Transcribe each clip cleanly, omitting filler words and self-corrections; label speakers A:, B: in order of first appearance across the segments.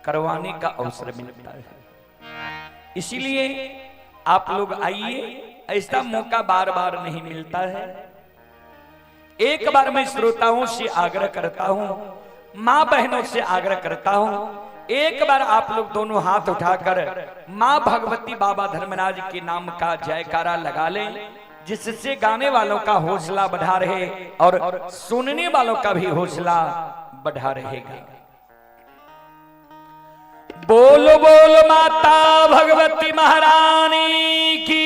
A: करवाने का अवसर मिलता है। इसीलिए आप लोग आइए, ऐसा मौका बार बार नहीं मिलता है। एक बार मैं श्रोताओं से आग्रह करता हूं, मां बहनों से आग्रह करता हूं, एक बार आप लोग दोनों हाथ उठाकर मां भगवती बाबा धर्मराज के नाम का जयकारा लगा लें, जिससे गाने वालों का हौसला बढ़ा रहे और सुनने वालों का भी हौसला बढ़ा रहेगा। बोल बोल माता भगवती महारानी की,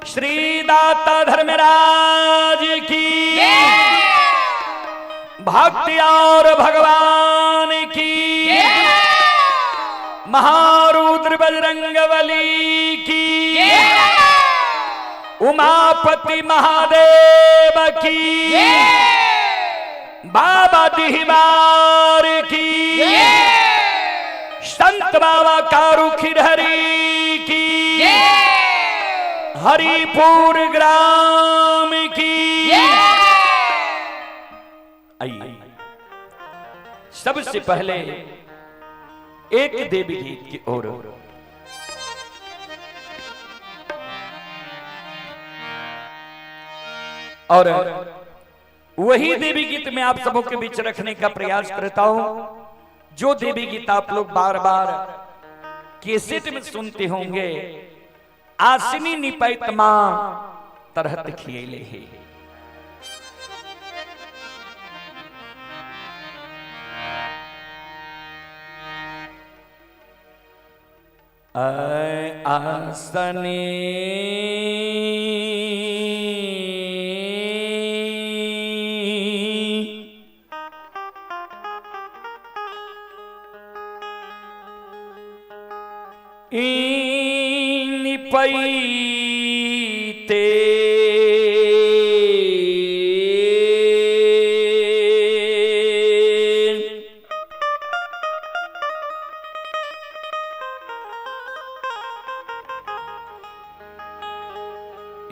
A: श्री दाता धर्मराज की, भक्ति और भगवान की, महारुद्र बजरंग बली की, उमापति महादेव की, बाबा दिहवार की, संत बाबा कारू खिरहरी की, हरिपुर ग्राम की। आइए सबसे पहले एक देवी गीत की ओर। और वही देवी गीत मैं आप सबों के बीच रखने का प्रयास करता हूं, जो देवी गीत आप लोग बार बार कैसेट में सुनते होंगे। आसिनी निपैत मां तरहत खियले है। आसनी निपैते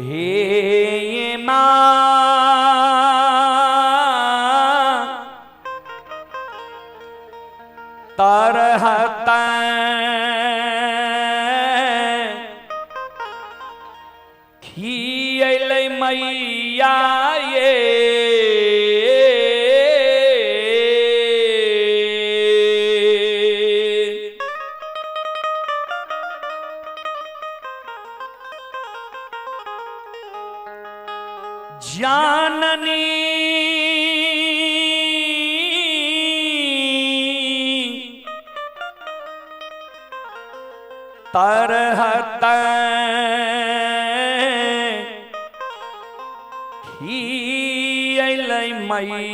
A: हे मां तरहत खियलै मैया ये जाननी तरहत खियलै मई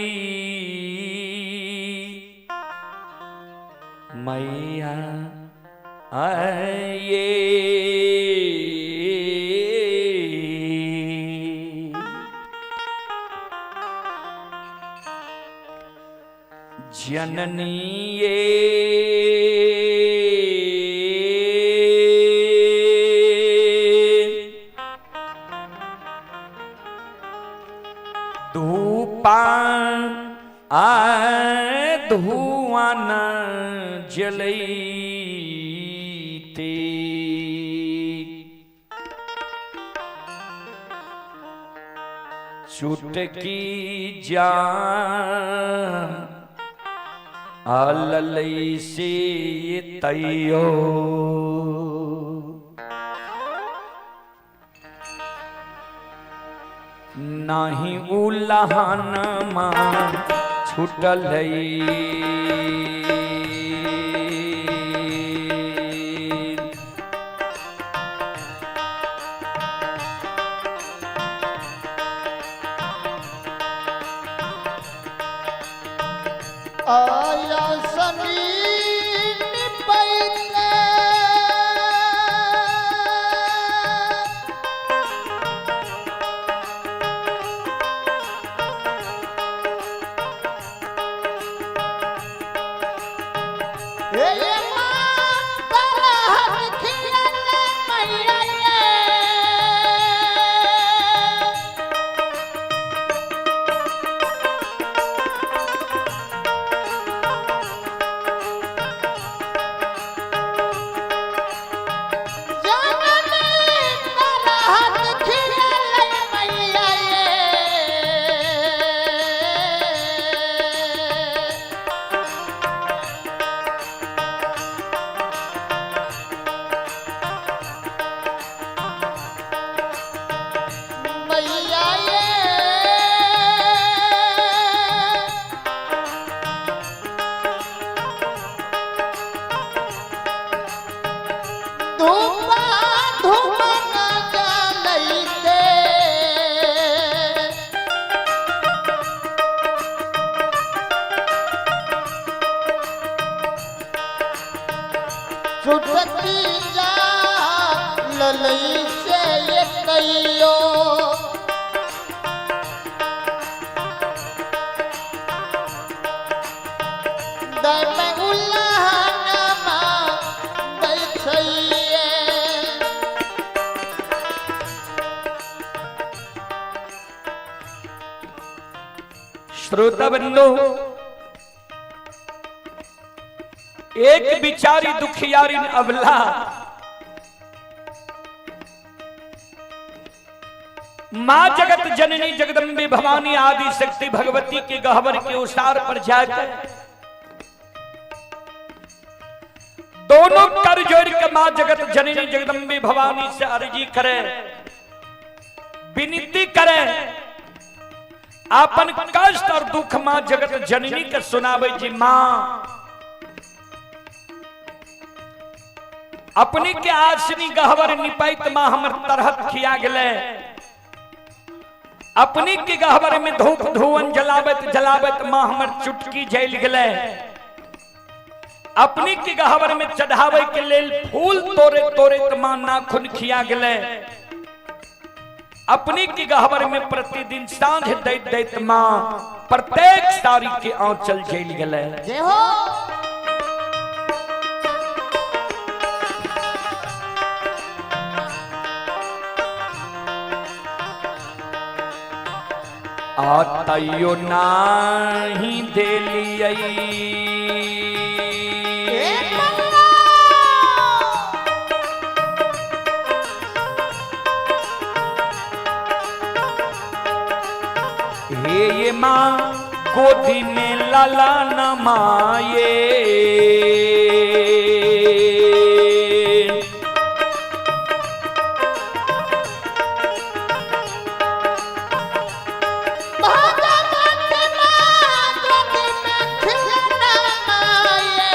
A: मैया आये। जननी ये धूपा आ धुआं न जलैते चुटकी जान आललई से तैयो नाही उलहन मां छूटल।
B: आया सनी निपैते हे मां तरहत खियले मैया ये। चुटकी जा ललई से ये कहियो। दै में उल्लाहनमा दै छैये।
A: श्रोता बंधु, एक बिचारी दुखियारी अबला मां जगत जननी जगदम्बे भवानी आदि शक्ति भगवती के गहवर के उसार पर जाकर दोनों कर जोड़ के मां जगत जननी जगदम्बे भवानी से अर्जी करे, विनती करे, अपन कष्ट और दुख मां जगत जननी के सुनावे जी। मां अपने के आसनी गहवर निपाइत मां हमर तरहत खिया गेले, अपने के गहवर में धूप धुवन जलाबत जलाबत मां हमर चुटकी जल गेले, अपने के गहवर में चढ़ावे के लेल फूल तोड़े तोड़े मां नाखून खिया गेले, अपने के गहवर में प्रतिदिन सांझ दैत दैत मां प्रत्येक साड़ी के आंचल जल गेले।
B: जय हो।
A: आ तैयो नाही देलियै
B: ए मल्ला।
A: हे ये माँ गोदी में लाला नमाये,
B: भगवत माँ गोदी में खिलना माये।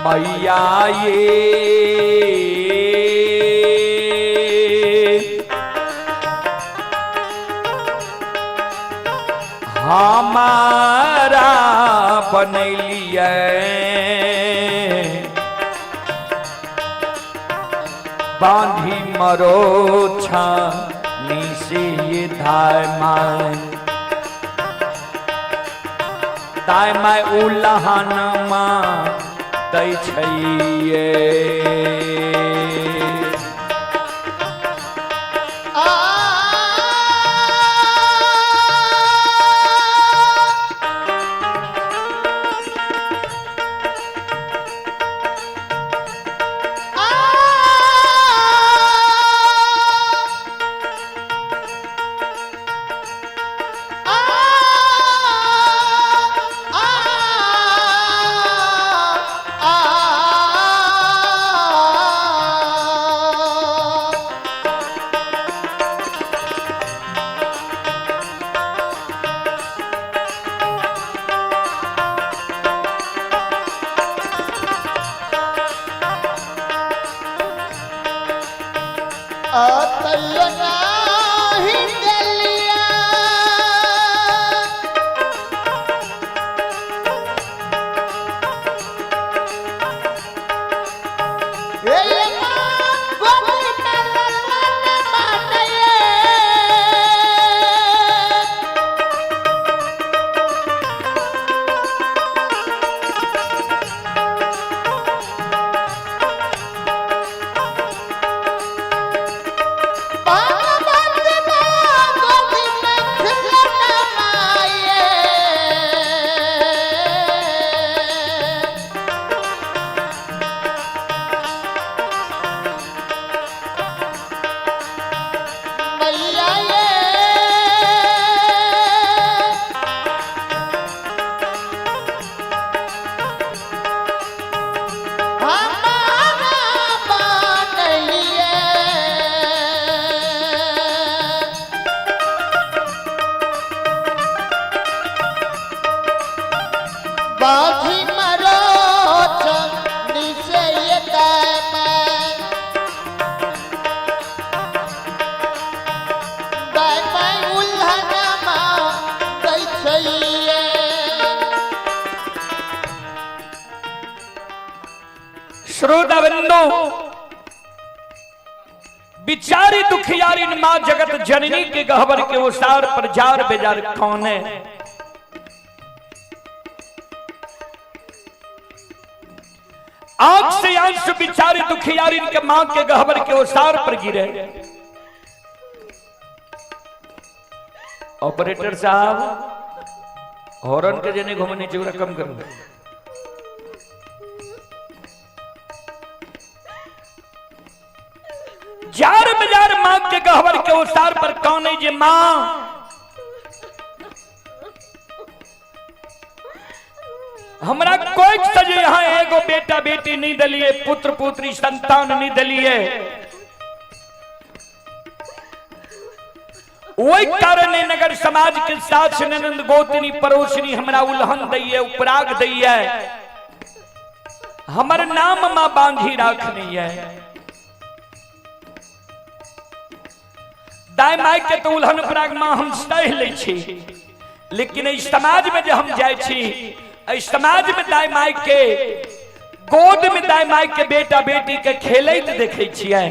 A: मैया ये हमारा बनैलियै बांधी मरोछा निसे ये धाय my, दाय my उलहन माँ दै छैये।
B: आ आ आ आ।
A: श्रोता बंधु, बिचारी दुखियारी माँ जगत जननी के गहबर के ओसार पर जार बेजार कौन है? आंख से आंसू बिचारी दुखियारी के मां के गहबर के ओसार पर गिरे। ऑपरेटर साहब, हॉर्न के जने घूमने चाहिए कम करो। जार बाजार मां के गहबर के ओसार पर कौन है जे मां हमरा कोई सजे यहाँ एगो बेटा बेटी नहीं दलिए, पुत्र पुत्री संतान नहीं दलिए, वही कारण नगर समाज के साथ ननंद गोतनी पड़ोसनी हमरा उल्हन दैये, उपराग दैये, हमर नाम मां बांधी राखनी है। दाई माई के तो उल्हन उपराग मां हम सह लै छी, लेकिन इस समाज में जो हम जाए छी, इस समाज में दाई माई के गोद में दाई माई के बेटा बेटी के खेलैत देखै छियै,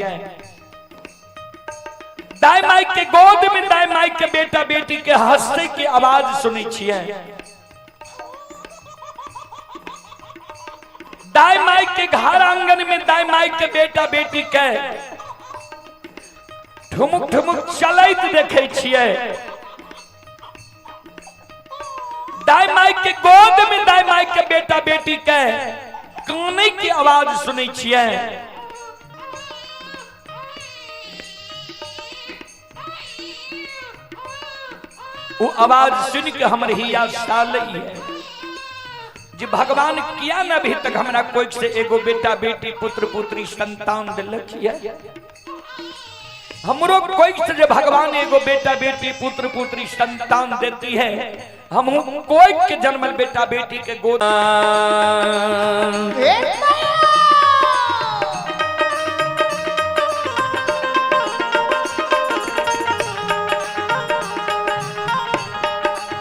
A: दाई माई के गोद में दाई माई के बेटा बेटी के हंसे के आवाज सुनै छियै, दाई माई के घर आंगन में दाई माई के बेटा बेटी के ठुमुक ठुमुक चलैत देखै छियै, दाई माई के गोद में दाई माई के बेटा बेटी के काने की आवाज सुनै छियै। वो आवाज सुन के हमर हिया सालई है जे भगवान किया न अभी तक हमरा कोई से एगो बेटा बेटी पुत्र पुत्री संतान दिलक है। हमरो कोई से जे भगवान एगो बेटा बेटी पुत्र पुत्री संतान देती है, हम कोई के जन्मल बेटा बेटी के गोद।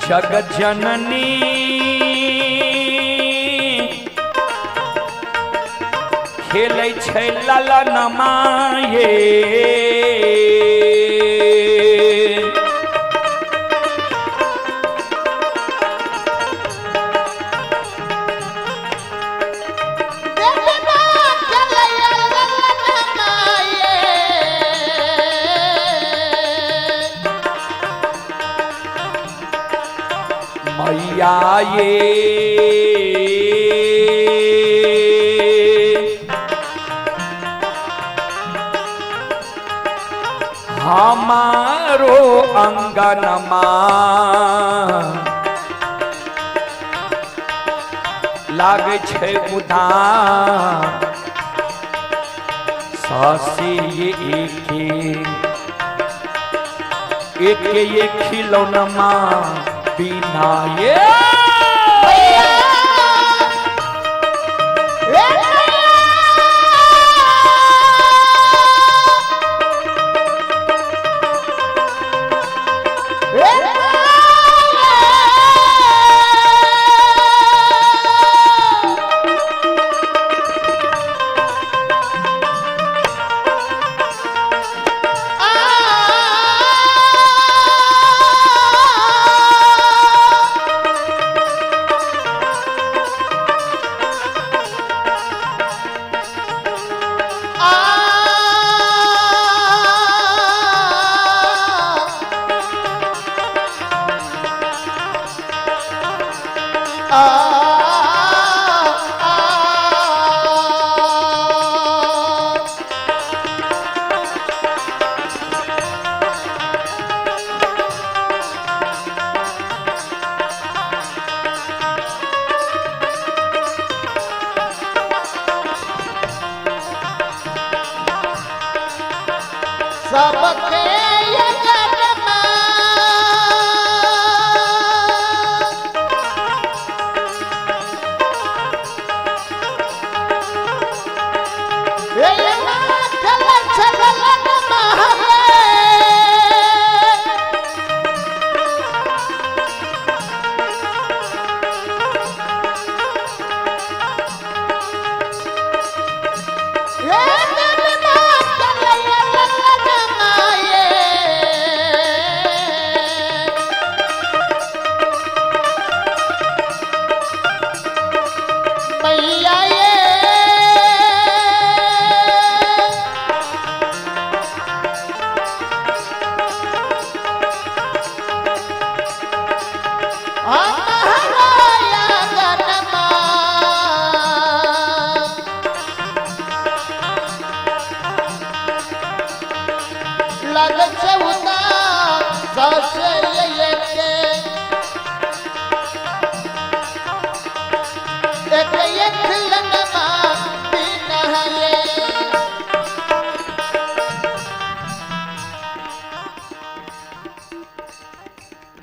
A: जग जननी खेलै छै ललन माये, मैया ये हमारो अंगनमा लागै छै उदान, सासी एके एके ये खिलौनमा बिना ये।
B: सबके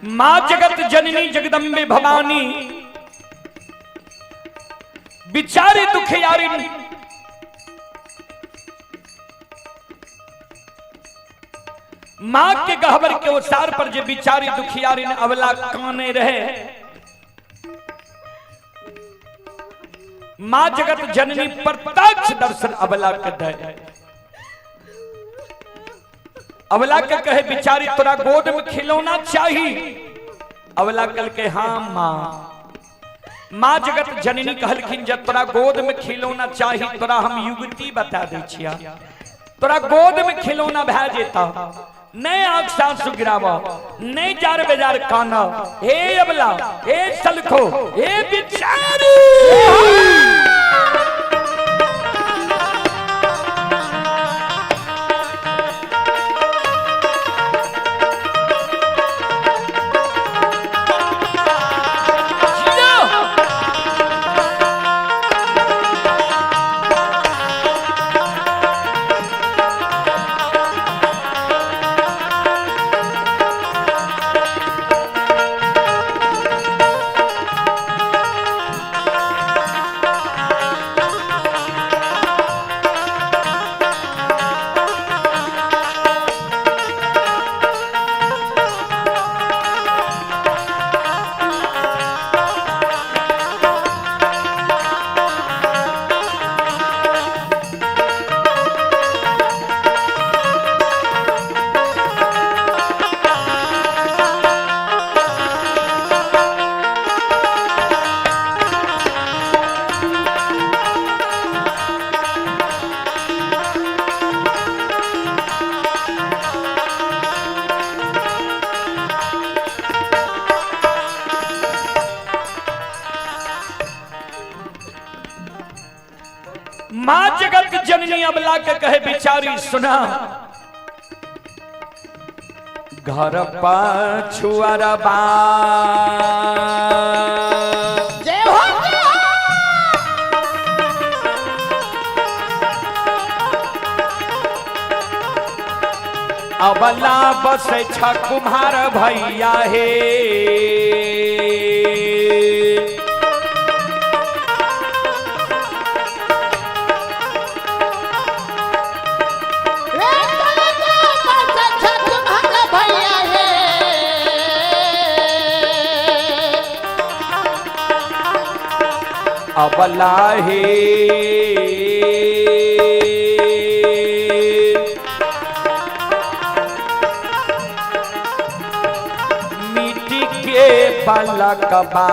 A: माँ जगत जननी जगदम्बे भवानी बिचारे दुखियारी माँ के गहबर के ओसार पर जे बिचारी दुखियारी ने अवला काने रहे, माँ जगत जननी प्रत्यक्ष दर्शन अवला के दे। अवला के कहे बिचारी तोरा गोद में खिलौना चाहिए। अवला कल के हाँ माँ। माँ जगत जननी कहलखिन जब तोरा गोद में खिलौना चाहिए तोरा हम युवती बता दै छिया, तोरा गोद में खिलौना भए जेता, नहीं आंख सासु गिराव, नहीं जार बेजार काना। हे अबला, हे सलखो, हे बिचारी। मां जगत जननी अबला के कहे बिचारी सुना, घर पछुअरबा
B: जय हो जय हो।
A: अबला बस छ कुम्हार भैया हे।
B: रे कलका बस छ तुम्हारा भैया हे।
A: अबला हे मिट्टी के पलकबा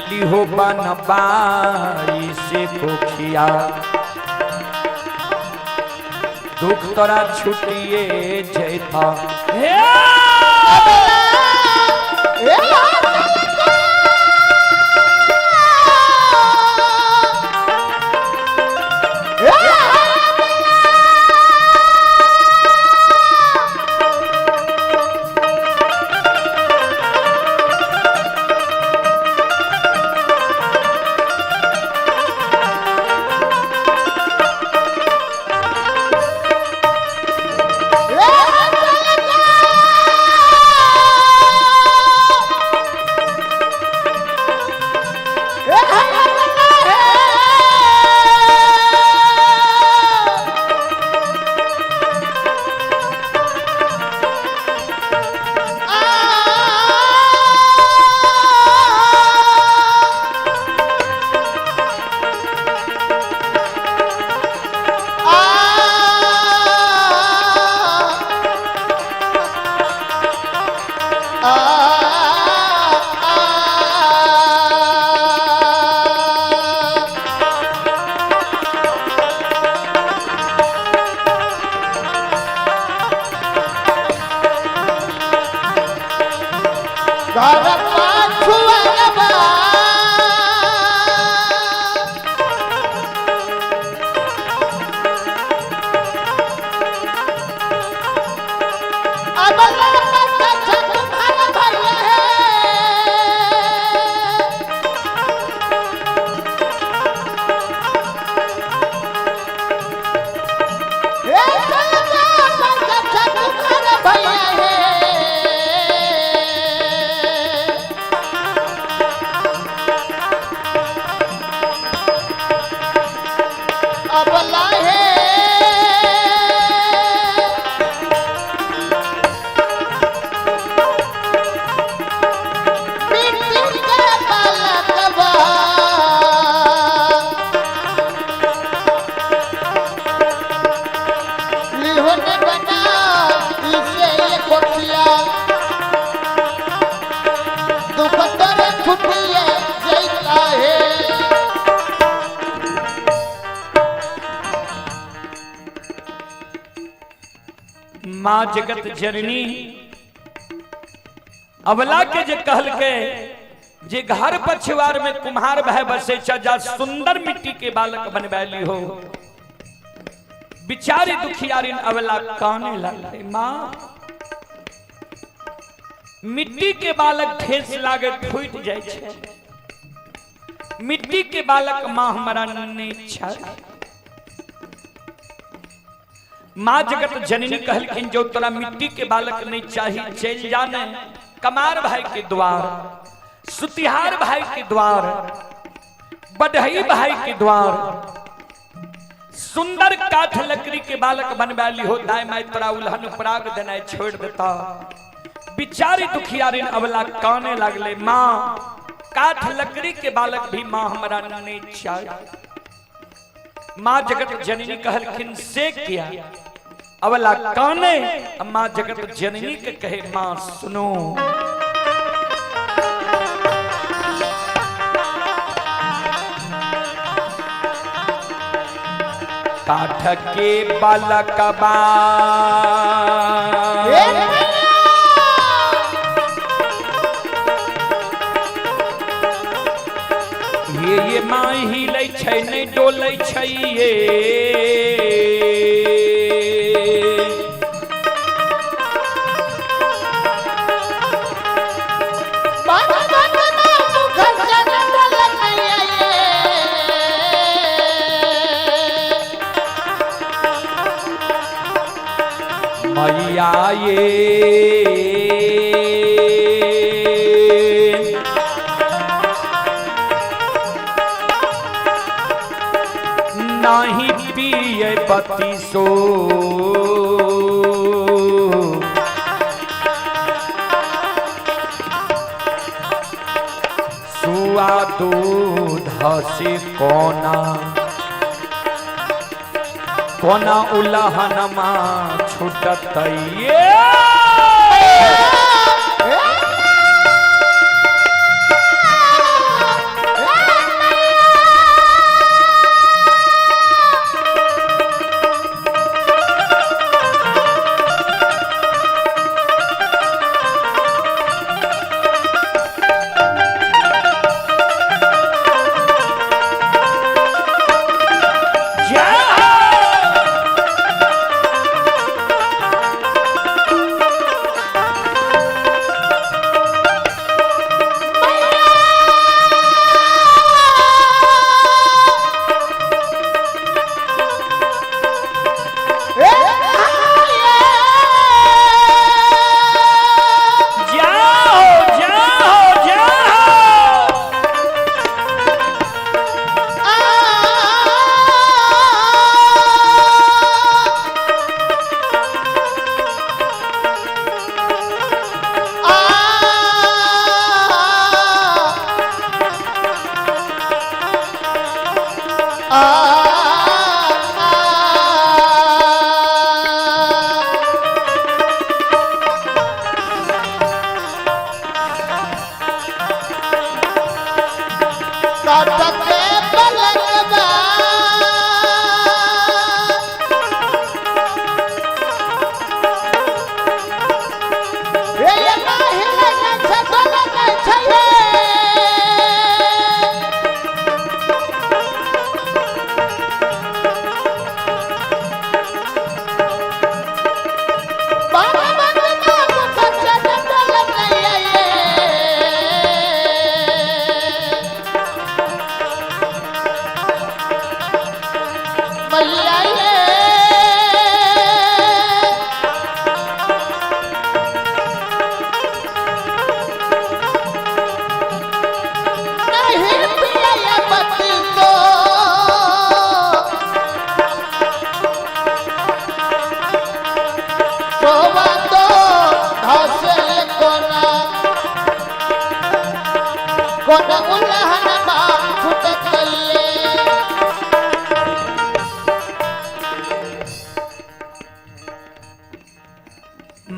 A: लिहो बनबाई से पोखिया, दुख तोरा छुटिए जैता। हे
B: ए कलका ए ए
A: माँ जगत जननी अबला के जे कहलके जे घर पछुआर में कुम्हार भाई बसे छ, जा सुंदर मिट्टी के बालक बनवैली हो। बिचारी दुखियारिन अबला काने लगले, माँ मिट्टी के बालक ठेस लागे फूट जाय छै, मिट्टी के बालक माँ हमारा नहीं छै। माँ जगत जननी कहलखिन जो तोरा मिट्टी के बालक नहीं चाहिए चल जाने कमार भाई के द्वार, सुतिहार भाई के द्वार, बढ़ई भाई के द्वार, सुंदर काठ लकड़ी के बालक बनवाली हो, दाय माय तोरा उल्हन पराग देनाय छोड़ देता। बिचारी दुखियारिन अबला काने लगले, माँ काठ लकड़ी के बालक भी माँ हमारा नहीं चाहिए। माँ जगत जननी कहलखिन से किया? अबला काने, माँ जगत जननी के कहे माँ सुनो, काठ के बालकबा ये माँ हिलै छै नहि डोलै छै ये, मैया ये नाही पिए बत्तीसो, सुआ दूध से कोना कोना उलहनमा छूटत ये। जाओ जाओ जाओ।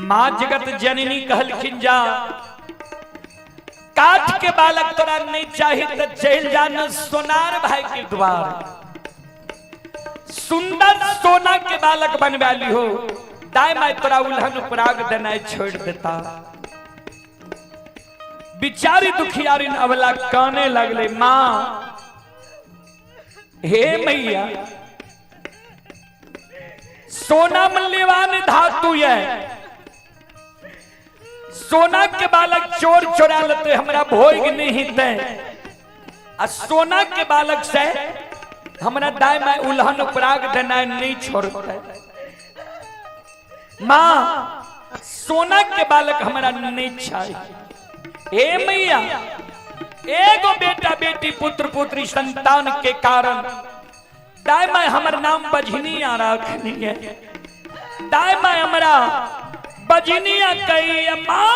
A: माँ जगत जननी कहलखिन जा काठ के बालक तोरा नहीं चाहिए तो चल जाना सोनार भाई के द्वार, सुंदर सोना के बालक बनवाली हो। दाय माय तोरा उल्हन उपराग देनाइ छोड़ देता। बिचारी दुखियारी अवला काने लगले, माँ हे मैया, सोना मूल्यवान धातु है, सोना के बालक चोर चोरा लेते हमरा भोग नहीं ते, आ सोना के बालक से हमरा दाय माय उल्हन उपराग देनाइ नहीं छोड़ते। माँ सोना के बालक हमरा नहीं चाहिए। हे मैया, एगो बेटा बेटी पुत्र पुत्री संतान के कारण दाय माय हमर नाम बजनिया रखनी है, दाय माय हमरा बजनिया कही माँ।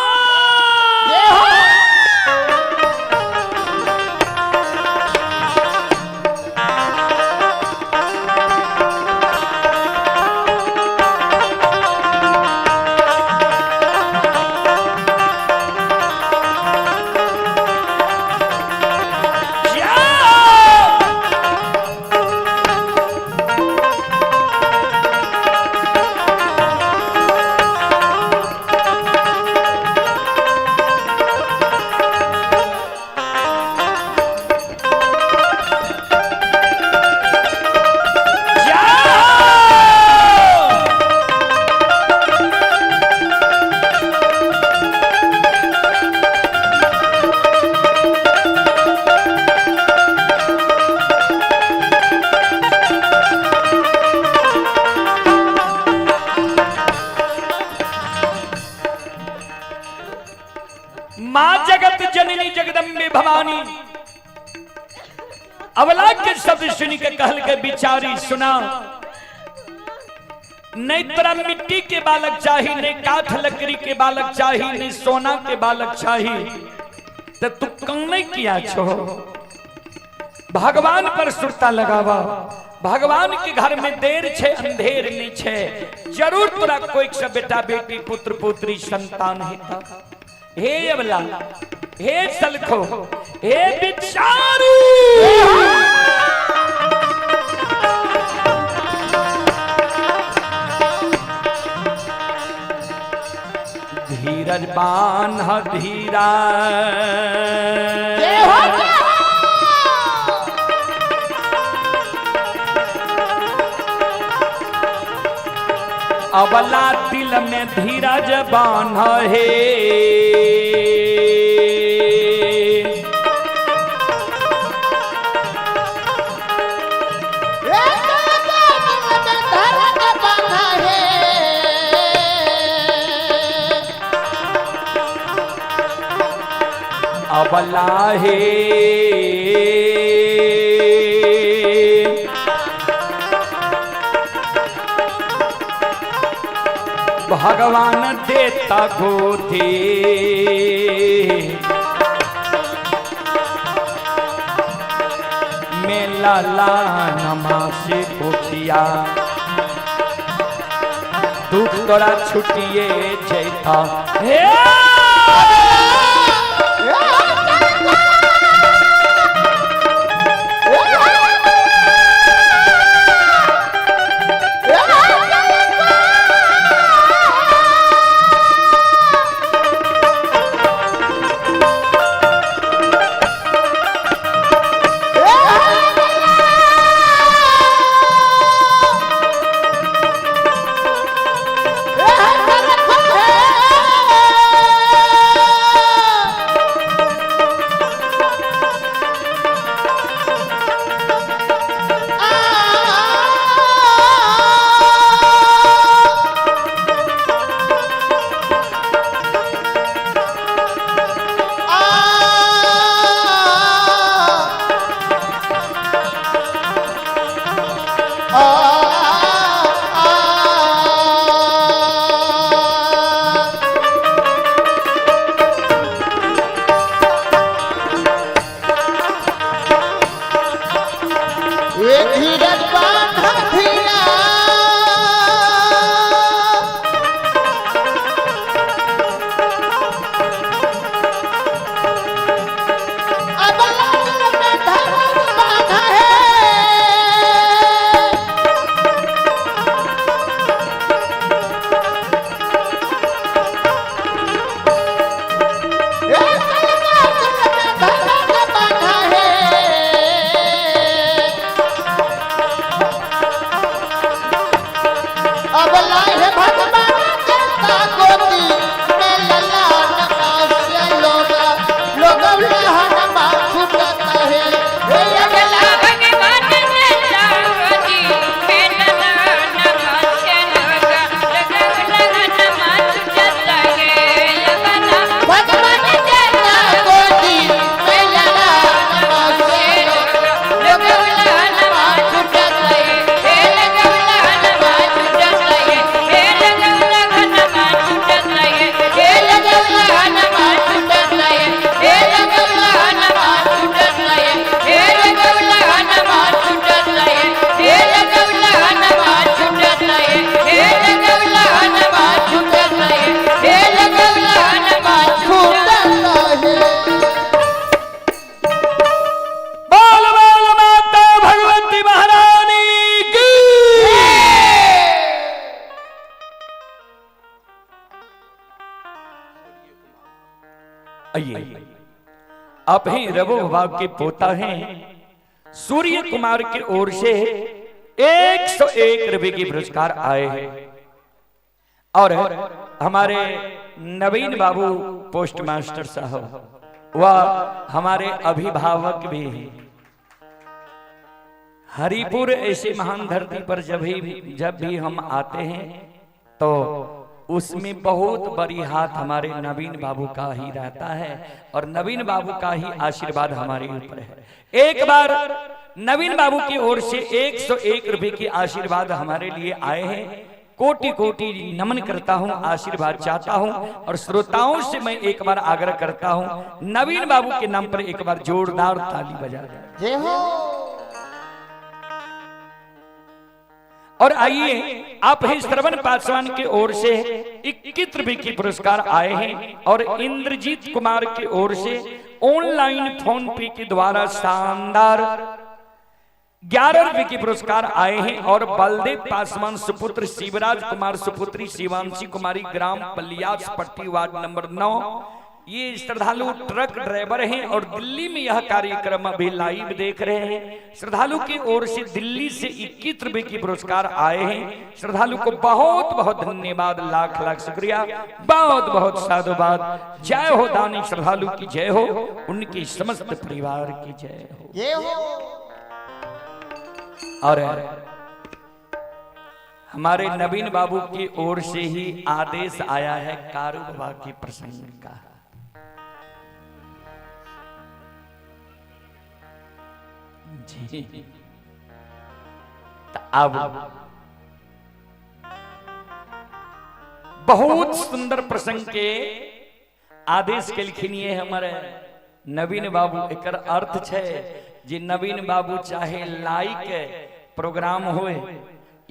A: माँ जगत जननी जगदम्बे भवानी अवला के शब्द सुनी के कहल के बिचारी सुना, नहीं तोरा मिट्टी के बालक चाही, नहीं काठ लकड़ी के बालक चाही, नहीं सोना के बालक चाही, तो तू कौन किया छो? भगवान पर सुरता लगावा, भगवान के घर में देर छे अंधेर नहीं छे, जरूर तोरा कोई से बेटा बेटी पुत्र पुत्री संतान हेता। हे अबला, हे सलखो, हे बिचारी, धीरज बान्ह धीरा, अबला दिल में धीरज बान्ह हे, अबला हे भगवान देता गोदी, मेला ला नमा से पोखिया, दुख तोरा छुटिए जैता। हे
B: Oh! अबला हे भगवान देता गोदी में लला नमा से लोगा लोगवला हनमा छूटत है। हे अबला
C: भगवान देता गोदी में लला नमा से लोगा लगवला हनमा छूटत है। अबला
B: भगवान देता गोदी में लला नमा से लोगा
C: लगवला हनमा छूटत है। हे लगवला हनमा छूटत है। हे लगवला हनमा छूटत है। हे लगवला हनमा छूटत है। हे लगवला हनमा छूटत है। हे लगवला हनमा छूटत है। हे लगवला हनमा छूटत है। हे लगवला हनमा छूटत है। हे लगवला हनमा छूटत
B: छूटत है।
A: बोल बोल माता भगवती महारानी की। आइए, आप ही रवो बाबा के पोता हैं। सूर्य कुमार की ओर से 101 रुपए के पुरस्कार आए हैं और हमारे नवीन बाबू पोस्ट मास्टर साहब वह हमारे अभिभावक भी हैं। हरिपुर ऐसे महान धरती पर जब भी हम आते हैं तो उसमें बहुत बड़ी हाथ हमारे नवीन बाबू का ही रहता है और नवीन बाबू का ही आशीर्वाद हमारे ऊपर है। एक बार नवीन बाबू की ओर से 101 रुपए की आशीर्वाद हमारे लिए आए हैं। कोटि कोटि नमन करता हूं, आशीर्वाद चाहता हूं और श्रोताओं से मैं एक बार आग्रह करता हूं, नवीन बाबू के नाम पर एक बार जोरदार ताली बजा दें।
B: जय हो।
A: और आइए, आप ही श्रवण पासवान की ओर से 21 रुपए की पुरस्कार आए हैं और इंद्रजीत कुमार की ओर से ऑनलाइन फोन पे के द्वारा शानदार 11 रुपए के पुरस्कार आए हैं। और बलदेव पासवान सुपुत्र शिवराज कुमार सुपुत्री शिवांशी कुमारी ग्राम पलियास पट्टी वार्ड नंबर 9, ये श्रद्धालु ट्रक ड्राइवर हैं और दिल्ली में यह कार्यक्रम अभी लाइव देख रहे हैं। श्रद्धालु की ओर से दिल्ली से 21 रुपए की पुरस्कार आए हैं। श्रद्धालु को बहुत बहुत धन्यवाद, लाख लाख शुक्रिया, बहुत बहुत साधुवाद। जय हो दानी श्रद्धालु की जय हो, उनकी समस्त परिवार की जय हो।
B: जय हो।
A: और हमारे नवीन बाबू की ओर से ही आदेश आया है कारू बाबा के प्रसंग का। जी, तो अब बहुत सुंदर प्रसंग के आदेश के लिखनिए हमारे नवीन बाबू। एकर अर्थ छै जे नवीन बाबू चाहे लाइक प्रोग्राम होए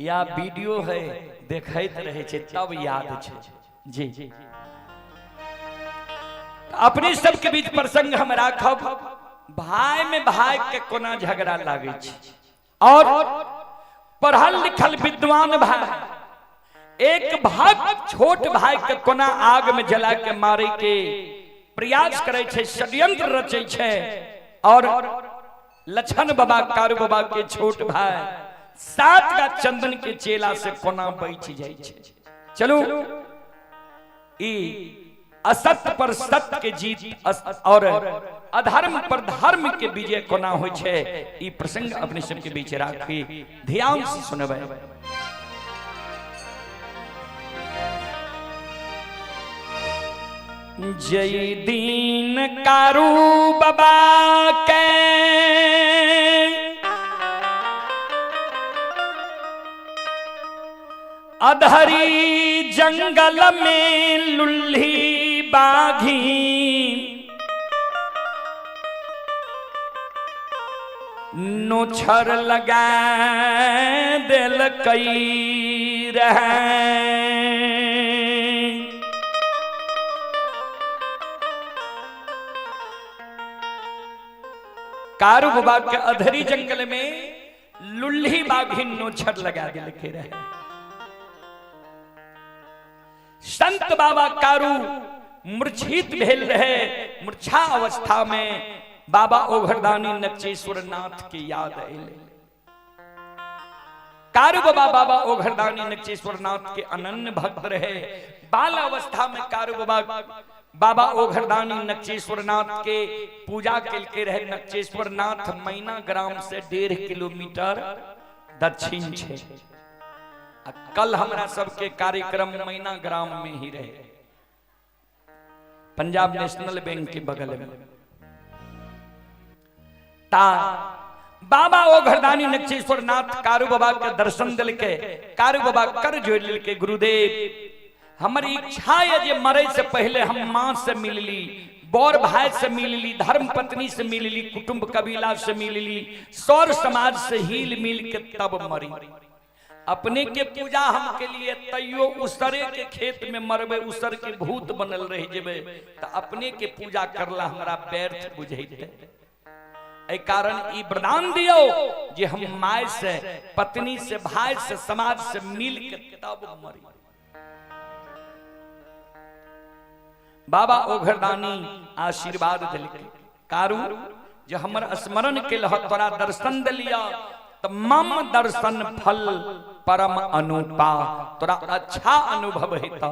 A: या वीडियो है, देखैत रहे छै तब याद छै। जी, अपने सबके बीच प्रसंग हम राखब, भाई में भाई के कोना झगड़ा लागे छै और पढ़ल लिखल विद्वान भाई एक भाग छोट भाई के कोना आग में जला के मारे के प्रयास करे छै, षड्यंत्र रचे छै। और लछन बाबा कारू बाबा के छोट भाई 7 का चंदन के चेला से कोना बच जाय छै। चलू, ई असत्य पर सत्य के जीत और अधर्म पर धर्म के विजय कोना होइ छै, ई प्रसंग अपने सबके बीच राखी, ध्यान से सुनबै। जय दीन कारू बाबा के अधरी जंगल में लुल्ही बाघी नोछर लगा दिल कई रहे। कारू बाबा के अधरी जंगल में लुल्ही बाघिन नोछर लगा दिल के रहे। संत बाबा कारू मूर्छित भेल रहे। मूर्छा अवस्था में बाबा ओघरदानी नक्चेश्वर नाथ के याद अयलै। कारू बाबा बाबा ओघरदानी नचेश्वर नाथ के अनन्य भक्त रहे। बाल अवस्था में कारू बाबा बाबा ओघरदानी नक्चेश्वर नाथ के पूजा के रहे। नक्चेश्वर नाथ मैना ग्राम से 1.5 किलोमीटर दक्षिण छे। कल हमरा सबके कार्यक्रम मैना ग्राम में ही रहे, पंजाब नेशनल बैंक के बगल में। ता बाबा ओघरदानी नक्चेश्वर नाथ कारू बाबा के दर्शन दिल के, कारू बाबा कर जोड़ लेल के, गुरुदेव हमर इच्छा है जे मरे से पहले हम माँ से मिलली, बौर भाई से मिलली, धर्म पत्नी से मिलली, कुटुंब कबीला से मिलली, सौर समाज से हिल मिल के तब मरी। अपने के पूजा हम के लिए तैयो उसरे के खेत में मरबे, उसर के भूत बनल रह जेबे, तो अपने के पूजा करला हमरा व्यर्थ बुझेते। एहि कारण ई वरदान दियो जे हम my से, पत्नी से, भाई से, समाज से मिल के तब मरी। बाबा ओघरदानी आशीर्वाद दिलके, कारू जे हमर स्मरण के लह तोरा दर्शन दिलिया त मम दर्शन फल परम अनुपा, तोरा अच्छा अनुभव हेता।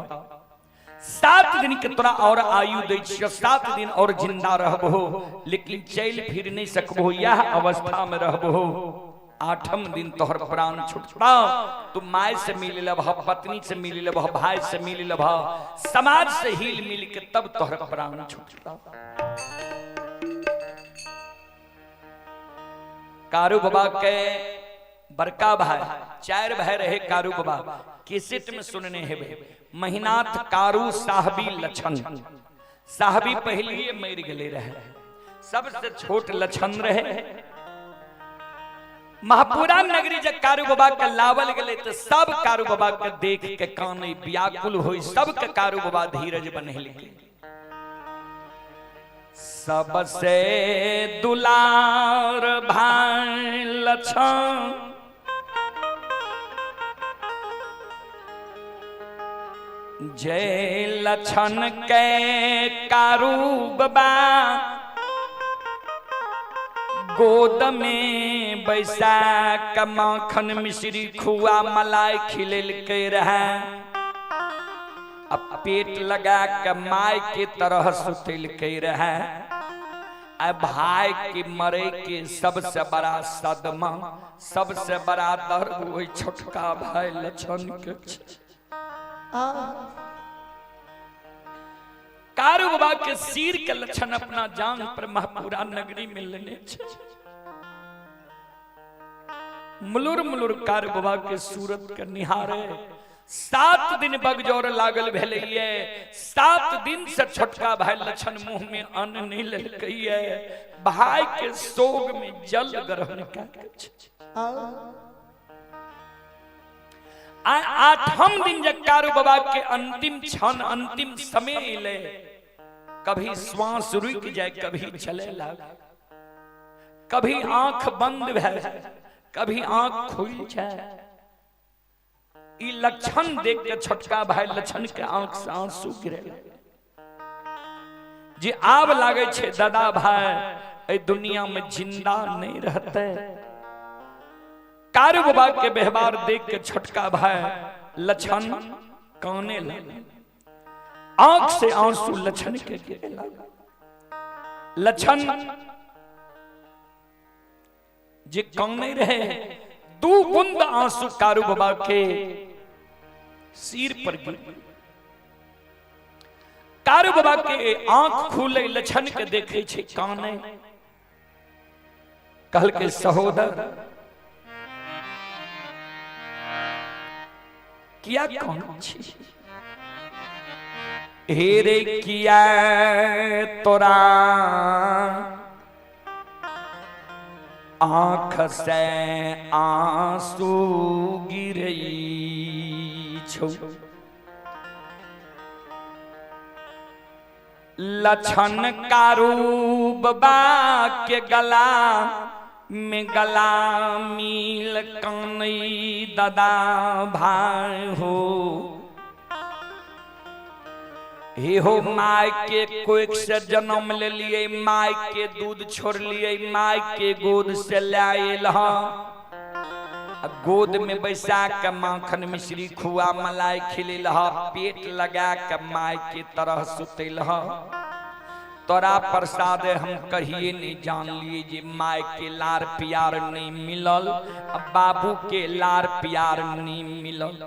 A: 7 दिन के तोरा और आयु दै छियो, 7 दिन और जिंदा रहबो, लेकिन चल फिर नहीं सकबो, यह अवस्था में रहबो। 8म दिन तोहर प्राण छुटता, तू my से मिल लेबह, पत्नी से मिल लेबह, भाई से मिल लेबह, समाज से हिल मिल के तब तोहर प्राण छुटता। कारू बाबा के बड़का भाई, 4 भाई रहे कारू बाबा, कैसेट में सुनने हेबे। महिनाथ कारू साहबी लछन, साहबी पहले मर गए रहे, सबसे छोट लछन रहे। महापुरा नगरी जब कारू बाबा के लावल गए तो सब कारू बाबा के देख के काने व्याकुल होई, सबके कारू बाबा धीरज बन्हलके। सबसे दुलार भाई लछन, जय लछन के कारू बाबा गोद में बैसा के माखन मिश्री खुआ मलाई खिलेलके रहे, अब पेट लगा के my के तरह सुतेलके रहे। आ भाई के मरे के सबसे बड़ा सदमा, सबसे बड़ा दर्द वही छोटका भाई लछन के। कारू बाबा के सिर के लक्षण अपना जान पर महापुरा नगरी में लेने छे। मुलुर मुलुर कारू बाबा के सूरत के निहारे 7 दिन बगजोर लागल भेलैये। 7 दिन से छोटका भाई लक्षण मुंह में अन्न नहीं लेलकैये, भाई के शोक में जल ग्रहण कए। 8म दिन जब कारू बाबा के अंतिम क्षण अंतिम समय अयलै, कभी श्वास रुक जाए, कभी चले लागे, कभी आंख बंद भए जाए, कभी आंख खुल जाए। ई लक्षण देख के छोटका भाई लक्षण के आंख से आंसू गिरे जे आब लागे छे दादा भाई ए दुनिया में जिंदा नहीं रहते। कारू बाबा के व्यवहार देख के छोटका भाई लक्षण काने लगे, आंख से आंसू लक्षण के गिरे लगे। लक्षण जे काने रहे, 2 बूंद आंसू कारू बाबा के सिर पर गिर। कारू बाबा के आंख खुले, लक्षण के देखे छे काने, कहल के सहोदर किया कौन छी? हेरे किया तोरा आंख से आंसू गिरई छौ। लक्षण कारू बाबा के गला में गला मिल कानई दादा भाई हो। हे हो my के कोख से जन्म ले लिए, my के दूध छोड़ लिए, my के गोद से लायल। आ गोद में बैसा के माखन मिश्री खुआ मलाई खिलेलह, पेट लगा के माय के तरह सुतेलह। तोरा प्रसाद हम कहिए नहीं जान लिए जे माय के लार प्यार नहीं मिलल, आ बाबू के लार प्यार नहीं मिलल।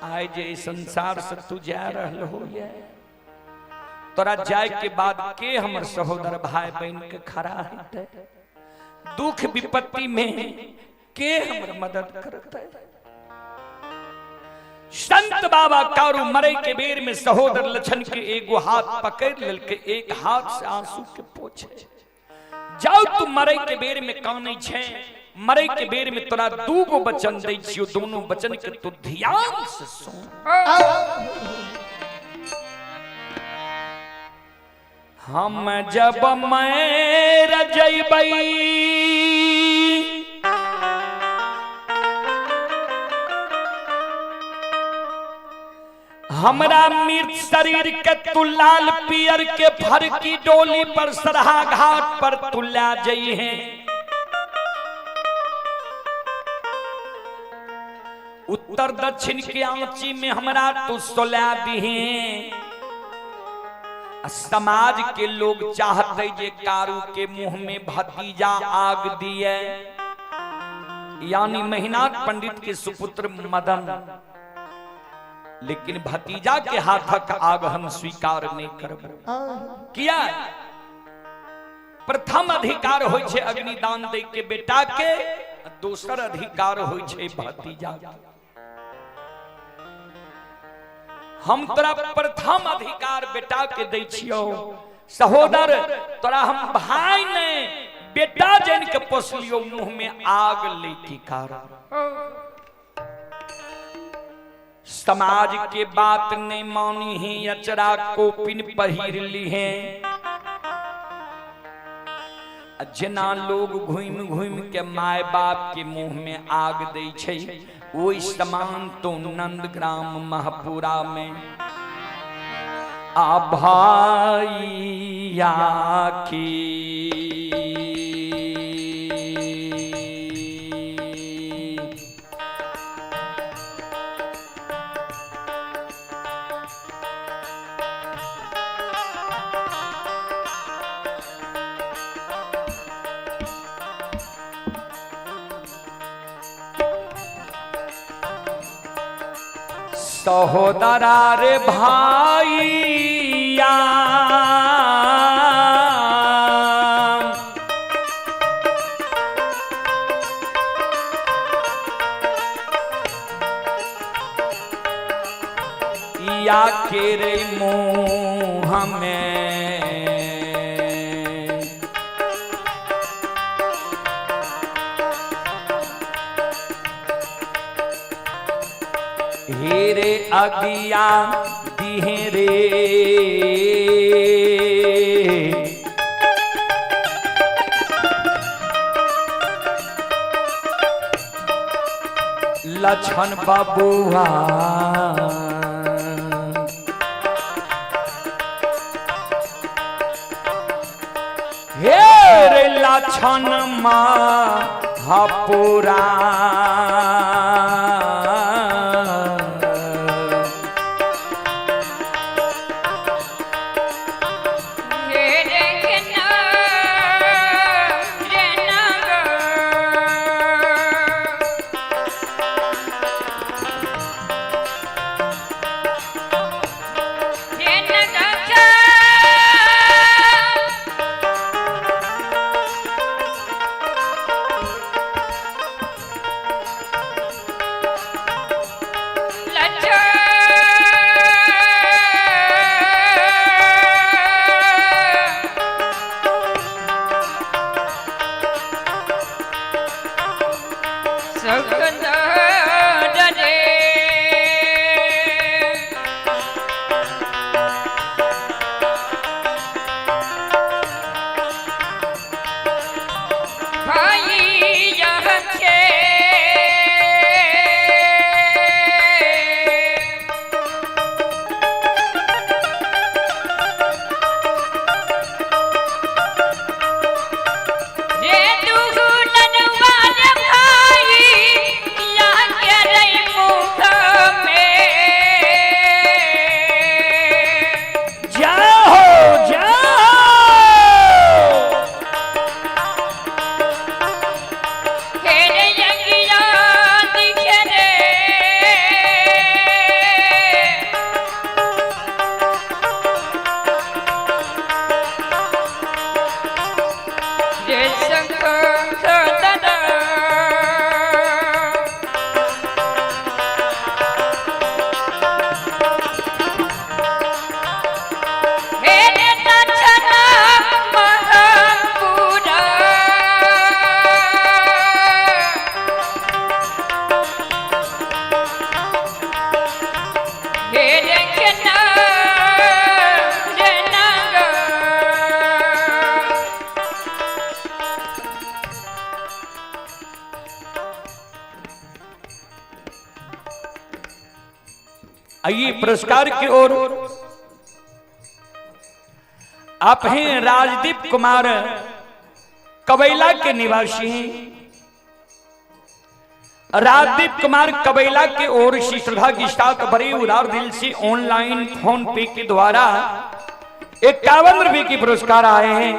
A: आए जे संसार से तू जा रहल हो, ये तोरा जाए के बाद के हमर सहोदर भाई बहन के खड़ा हेतै? दुख विपत्ति में के हमर मदद करतै? संत बाबा कारू मरे के बेर में सहोदर लछन के एगो हाथ पकड़ लेलके, एक हाथ से आंसू के पोछे। जाओ तू मरे के बेर में कानै छे, मरे के बेर में तोरा दूगो वचन दै छियो, दोनों वचन के तू ध्यान से सुन। हम जब मर जइबै हमरा मृत शरीर के तू लाल पियर के फरकी डोली पर सरहा घाट पर तू ला जई है। उत्तर दक्षिण के आंची में हमरा तू सोला दिहे। समाज के लोग चाहते जे कारू के मुंह में भतीजा आग दिए, यानी महिनाथ पंडित के सुपुत्र मदन, लेकिन भतीजा के हाथक आग हम स्वीकार नहीं करब। किया प्रथम अधिकार होइ छे अग्निदान दे के बेटा के, दोसर अधिकार होइ छे भतीजा के। हम तोरा प्रथम अधिकार बेटा के दै छियौ सहोदर, तोरा हम भाई ने बेटा जन के पोसलियो, मुंह में आग लेके कारण। समाज के बात नहीं मानी ही, अचरा कोपिन पहिर ली है। जना लोग घूम घूम के my बाप के मुंह में आग दै छै, ओहि समान तो नंदग्राम महपुरा में आ भाइया की सहोदरा रे भाइया, या के रे मुँह में हेरे अगिया दिहे रे। लछन बबुआ हे रे लछन महापुरा, आइए पुरस्कार की ओर। आप हैं राजदीप कुमार, कबैला के निवासी हैं। राजदीप कुमार कबैला के ओर से श्रद्धा के साथ बड़े उदार दिल से ऑनलाइन फोन पे के द्वारा 51 रुपए की पुरस्कार आए हैं।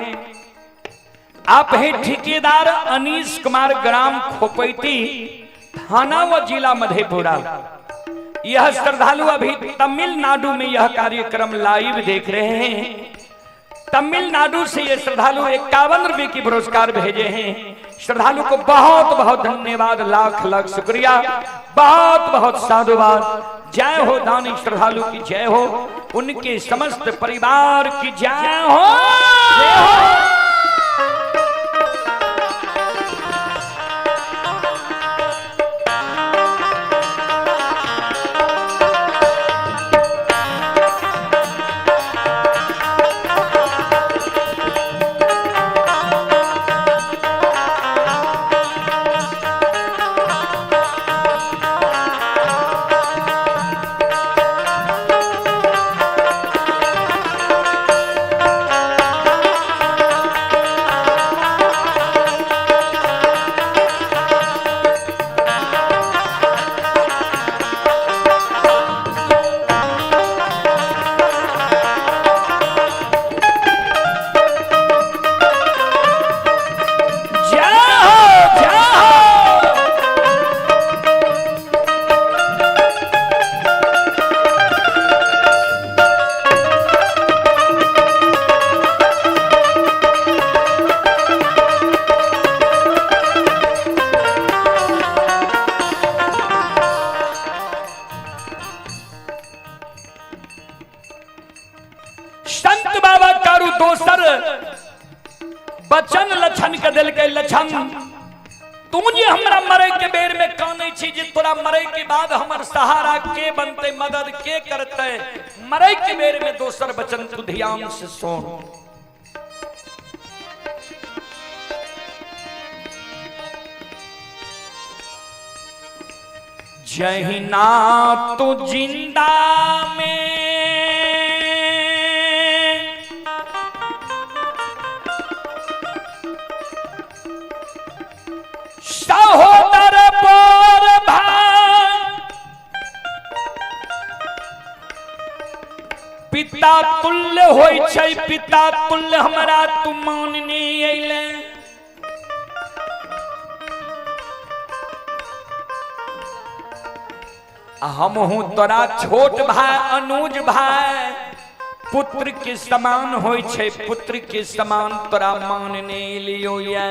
A: आप हैं ठेकेदार अनीश कुमार, ग्राम खोपैती, थाना व जिला मधेपुरा। यह श्रद्धालु अभी तमिलनाडु में यह कार्यक्रम लाइव देख रहे हैं। तमिलनाडु से ये श्रद्धालु 51 रुपए की पुरस्कार भेजे हैं। श्रद्धालु को बहुत बहुत धन्यवाद, लाख लाख शुक्रिया, बहुत बहुत साधुवाद। जय हो दानी श्रद्धालु की जय हो, उनके समस्त परिवार की जय हो, जय हो। जय हो, जय हो। संत बाबा कारू दोसर बचन लछन के दिल के लछन, तू जे हमरा मरे के बेर में कानै छी जे तोरा मरे के बाद हमर सहारा के बनते, मदद के करते, मरे के बेर में दोसर बचन तू ध्यान से सुन। जहिना तू जिंदा में सहोदर बोर भाई पिता तुल्य होई छै, पिता तुल्य हमरा तू मानने अइले। हमहू तोरा छोट भाई अनुज भाई पुत्र के समान होई छै, पुत्र के समान तोरा मानने लियो ये।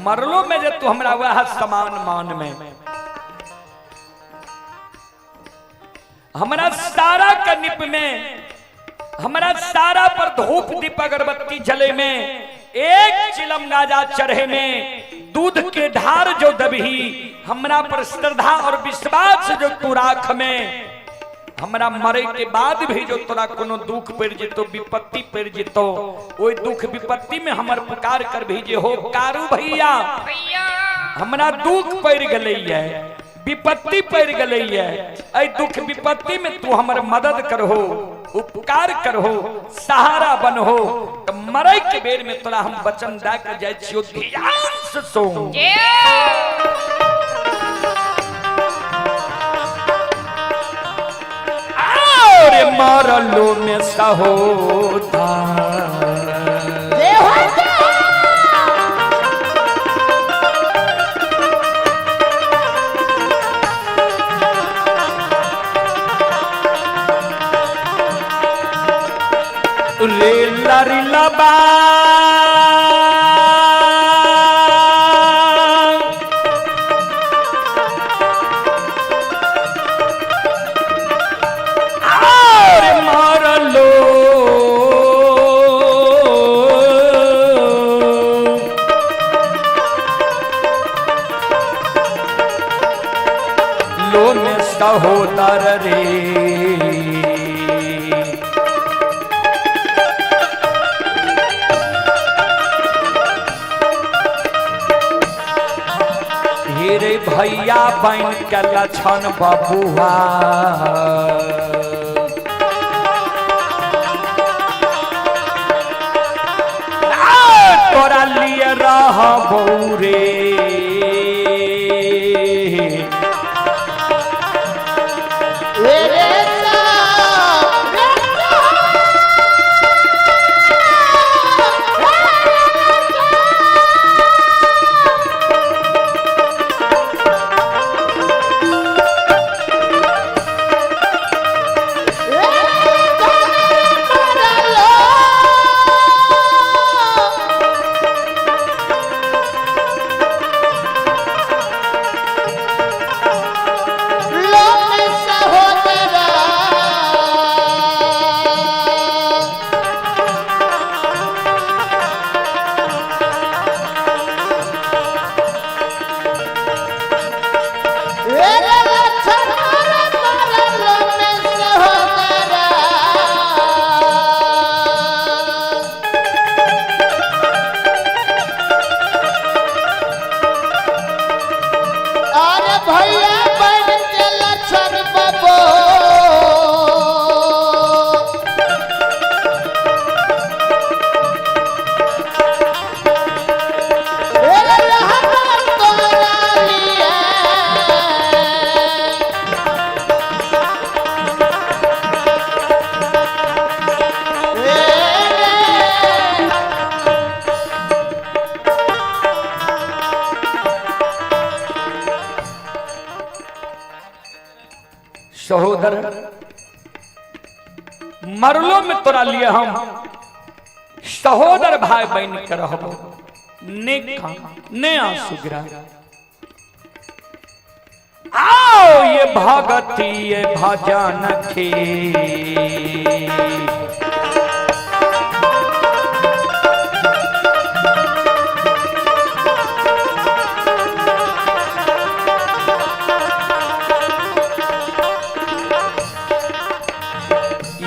A: मरलो में जे तू हमरा वह समान मान में हमरा सारा कनिप में हमरा सारा पर धूप दीप अगरबत्ती जले में एक चिलम गाजा चढ़े में दूध के ढार जो दबही हमरा पर श्रद्धा और विश्वास जो तू राख में हमरा मरे के बाद भी जो तोरा कोनो दुख पड़ जेतो, विपत्ति पड़ जेतो, ओई दुख विपत्ति में हमर पुकार कर भी जे हो कारू भैया हमरा दुख पड़ गले है, विपत्ति पड़ गले है, ऐ दुख विपत्ति में तू हमर मदद करहो, उपकार करहो, सहारा बनहो, तो मरे के बेर में तोरा हम वचन दे के जाय छियो, ध्यान से सुन। अरे मरलो में सहोदर रे लरी लबा अरे मरलो लो में सहोदर रे हे हे रे भैया बन के लछन बबुआ। आ, तोरा लिए रहबौ रे।
B: रे अरे भैया बन के लक्षण बबो। ए रहमान तोरा लिए। ए
A: सहोदर मरलो में तोरा लिए हम सहोदर भाई बन के रहबो, ने कान ने आंसू गिरा। आओ ये भगती ये भजन के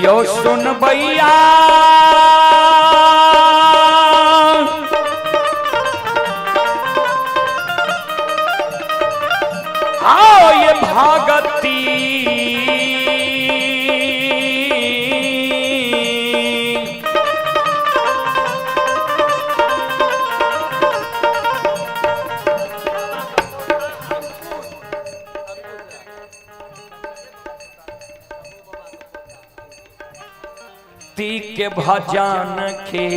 A: यो सुन भैया आओ ये भगती ती के भजन के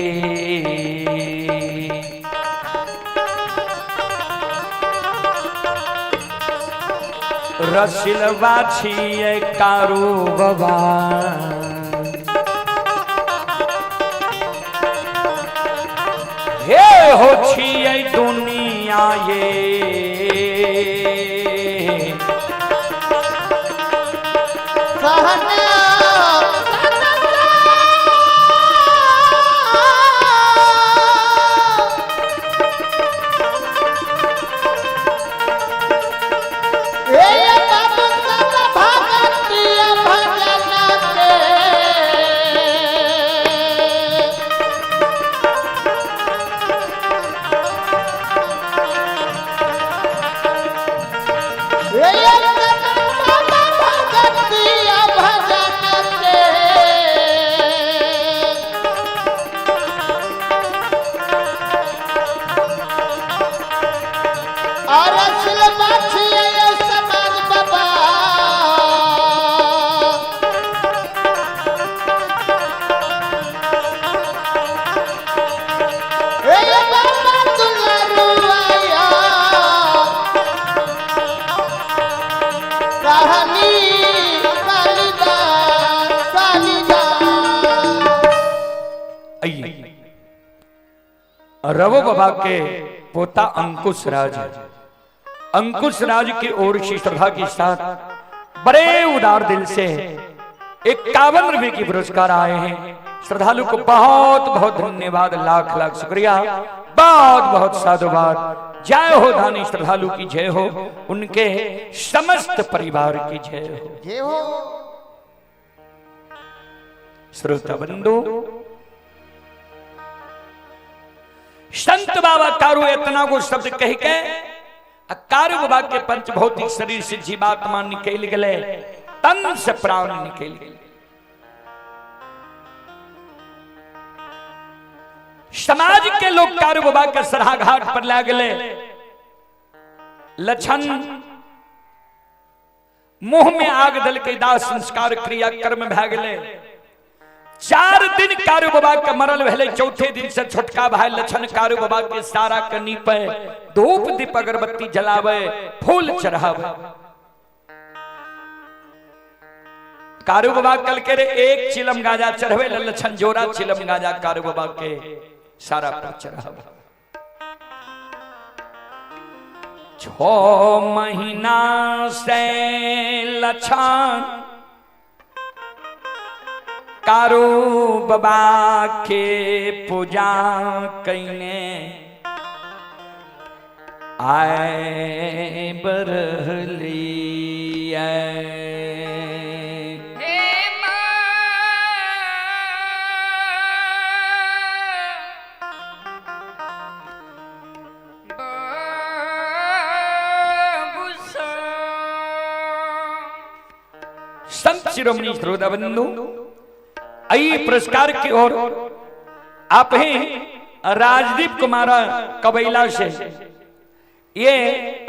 A: रसिलवा छिए कारू बाबा। हे हो छिए दुनिया ये
B: सहना ए बाबू सब भगतिया भजन के। ए बाबा भगतिया भजन के। और असल बाछिया समाज बाबा। ए बाबा दुलारुआया कहानी कालिदास कालिदास।
A: आइए रवो बाबा के पोता अंकुश राज, अंकुश राज की ओर से श्रद्धा के साथ बड़े उदार दिल से 51 रुपए की पुरस्कार आए हैं। श्रद्धालु को बहुत बहुत धन्यवाद, लाख लाख शुक्रिया, बहुत बहुत साधुवाद। जय हो दानी श्रद्धालु की जय हो, उनके समस्त परिवार की जय हो।
B: जय हो।
A: श्रोता बंधु, संत बाबा कारू इतना को शब्द कह के आ कारू बाबा के पंचभौतिक शरीर से जीवात्मा निकल गए, तन से प्राण निकल गए। समाज के लोग कारू बाबा के सराघाट पर लग गए। लक्षण मुंह में आग दल के दाह संस्कार क्रिया कर्म भए गेलै। 4 दिन कारू बाबा के मरल भेलै। चौथे दिन से छोटका भाई लक्षण कारू बाबा के सारा के नीपे, धूप दीप अगरबत्ती जलावे, फूल चढ़ावे। कारू बाबा कल के रे एक चिलम गाजा चढ़वे, लक्षण जोड़ा चिलम गाजा कारू बाबा के सारा पर चढ़ावे। 6 महीना से लक्षण कारू बाबा के पूजा कैने आए बरहली।
C: हे माँ बाबू
A: संत शिरोमणि श्रोता बंधु, आई पुरस्कार की ओर आप हैं राजदीप कुमार कबैला से। ये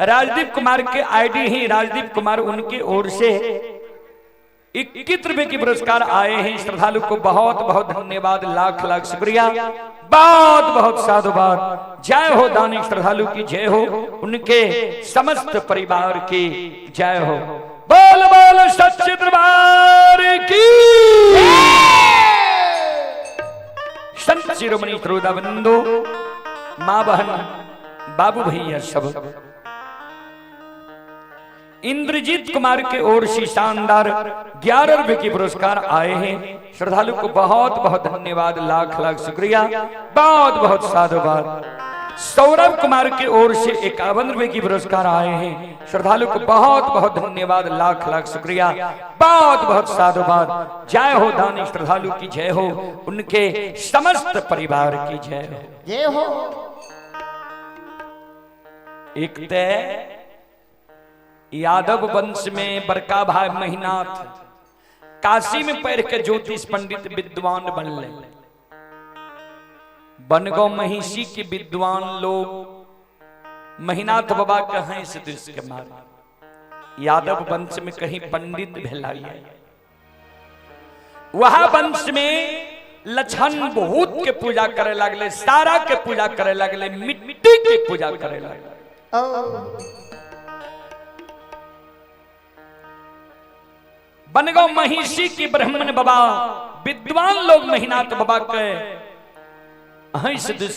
A: राजदीप कुमार के आईडी ही राजदीप कुमार, उनकी ओर से 21 रुपए की पुरस्कार आए हैं। श्रद्धालु को बहुत बहुत धन्यवाद, लाख लाख शुक्रिया, बहुत बहुत साधुवाद। जय हो दानी श्रद्धालु की जय हो, उनके समस्त परिवार की जय हो। बोल बोल सच्चे दरबार की। संत शिरोमणि श्रोता बंधु, माँ बहन बाबू भैया सब, इंद्रजीत कुमार के ओर से शानदार 11 रुपए के पुरस्कार आए हैं। श्रद्धालु को बहुत बहुत धन्यवाद, लाख लाख शुक्रिया, बहुत बहुत साधुवाद। सौरभ कुमार के ओर से 51 रुपए की पुरस्कार आए हैं। श्रद्धालु को बहुत बहुत धन्यवाद, लाख लाख शुक्रिया, बहुत बहुत साधुवाद। जय हो दानी श्रद्धालु की जय हो, उनके समस्त परिवार की जय हो।
B: जय हो।
A: एक ते यादव वंश में बड़का भाई महिनाथ काशी में पढ़ के ज्योतिष पंडित विद्वान बनले। बनगो महिषी के विद्वान लोग महिनाथ बाबा के हंस दृश्य के मारे यादव वंश में कहीं पंडित भेलाइए। वहां वंश में लक्षण बहुत के पूजा करे लगले, सारा के पूजा करे लगले, मिट्टी के पूजा करे लगले। बनगो महिषी की ब्राह्मण बाबा विद्वान लोग महिनाथ बाबा के हंस दृश्य